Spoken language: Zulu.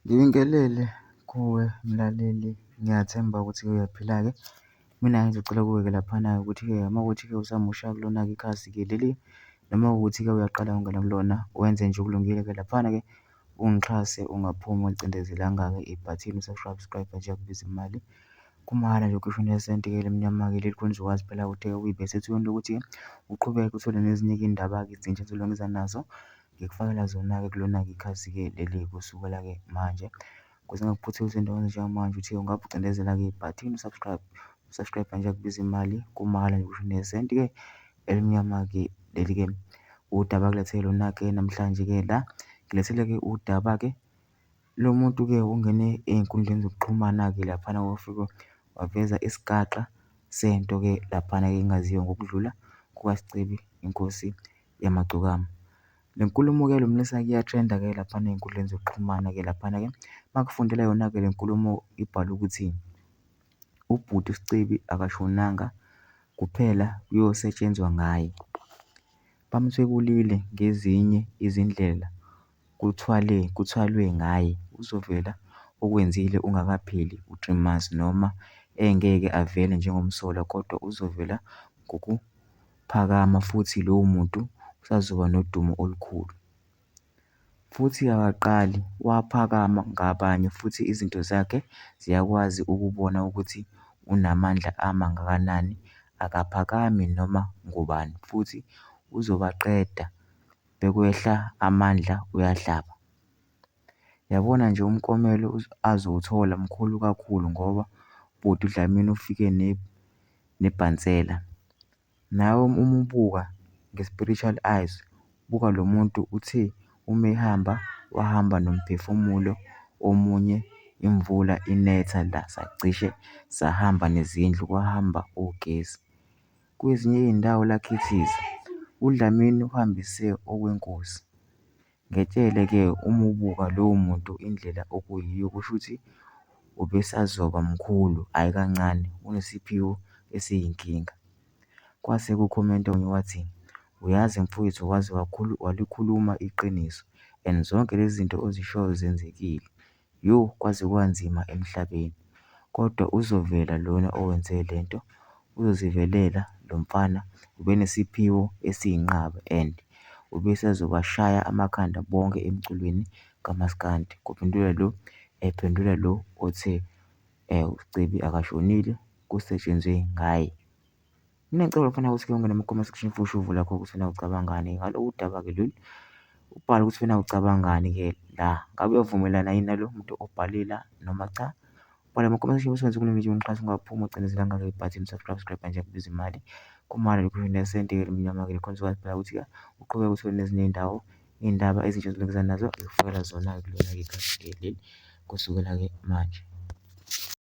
Ngibingelele kuwe mlaleli, ngiyathemba ukuthi uyaphila-ke. Mina ngizocela kuwe-ke laphana-ke ukuthi-ke uma kuwukuthi-ke usamusha kulona-ke ikhasi-ke leli noma kuwukuthi-ke uyaqala ukungena kulona, wenze nje okulungile-ke laphana-ke ungixhase ungaphumi ungalicindezelanga-ke ibhathini u-subscribe nje akubizi imali. Kumahhala nje awukhishwa nesenti-ke elimnyama-ke leli khona uzokwazi phela ukuthi-ke uyibe sethubeni lokuthi uqhubeke uthole nezinye-ke iyindaba-ke ezintsha engizolokhu ngiza nazo, ngikufakela zona-ke kulona-ke ikhasi-ke leli kusukela-ke manje. Ukuze ungaphutheki usendaweni njengamanje uthi ungabe ucindezela-ke ibhathini u-subscribe, u-subscribe nje akubizi imali kumahhala nje awukhishwa nesenti-ke elimnyama-ke leli-ke. Udaba engilethele lona-ke namhlanje-ke la, ngilethele-ke udaba-ke lo muntu-ke ungene ey'nkundleni zokuxhumana-ke laphana wafika waveza isigaxa sento-ke laphana-ke engaziwa ngokudlula kukaSicebi inkosi yamagcokama. Le nkulumo-ke lo mlisa-ke iya-trend-a-ke laphana ey'nkundleni zokuxhumana-ke laphana-ke. Bakufundela yona-ke le nkulumo ibhalwe ukuthi, ubhuti uSicebi akashonanga kuphela kuyosetshenzwa ngaye. Bamthwebulile ngezinye izindlela kuthwale kuthwalwe ngaye uzovela okwenzile ungakapheli u-3 months noma engeke avele njengomsolwa kodwa uzovela ngokuphakama futhi lowo muntu usazoba nodumo olukhulu. Futhi akaqali waphakama ngabanye futhi izinto zakhe ziyakwazi ukubona ukuthi unamandla ama ngakanani akaphakami noma ngobani futhi uzobaqeda bekwehla amandla uyahlaba. Yabona nje umklomelo azowuthola mkhulu kakhulu ngoba ubhuti uDlamini ufike nebhansela. Nawe uma ubuka nge-spiritual eyes, buka lo muntu uthe uma ehamba wahamba nomphefumulo omunye imvula inetha la sacishe sahamba nezindlu kwahamba ogesi. Kwezinye iy'ndawo lakhithiza, uDlamini uhambise okwenkosi. Ngetshele-ke uma ubuka lowo muntu indlela okuyiyo kushuthi ubesazoba mkhulu hhayi kancane unesiphiwo esiyinkinga. Kwase kukhomenta omunye wathi, uyazi mfowethu waze walikhuluma iqiniso and zonke lezi zinto ozishoyo zenzekile. Yo, kwaze kwanzima emhlabeni kodwa uzovela lona owenze lento, uzozivelela lo mfana ubenesiphiwo esiyinqaba and ubesazobashaya amakhanda bonke emculweni kamaskandi, kuphendula lo ephendula lo othe uSicebi akashonile kusetshenzwe ngaye. Mina ngicela bafana ukuthi ungene kuma-comment section futhi uvo lakho ukuthi wena ucabangani ngalolu daba-ke lolu, ubhale ukuthi wena ucabangani-ke la, ngabe uyavumelana yini nalo muntu obhale la noma cha? Bhala kuma-comment section bese wenza okunye ungaphumi ucindezelanga-ke ibhathini subscribe nje akubizi imali kumahhala lokhu nesenti elimnyama-ke khona uzokwazi phela ukuthi-ke uqhubeke uthole nezinye iy'ndawo iy'ndaba ezintsha ezilungisa nazo ngikufakela zona-ke kulona-ke ikhasi leli kusukela-ke manje.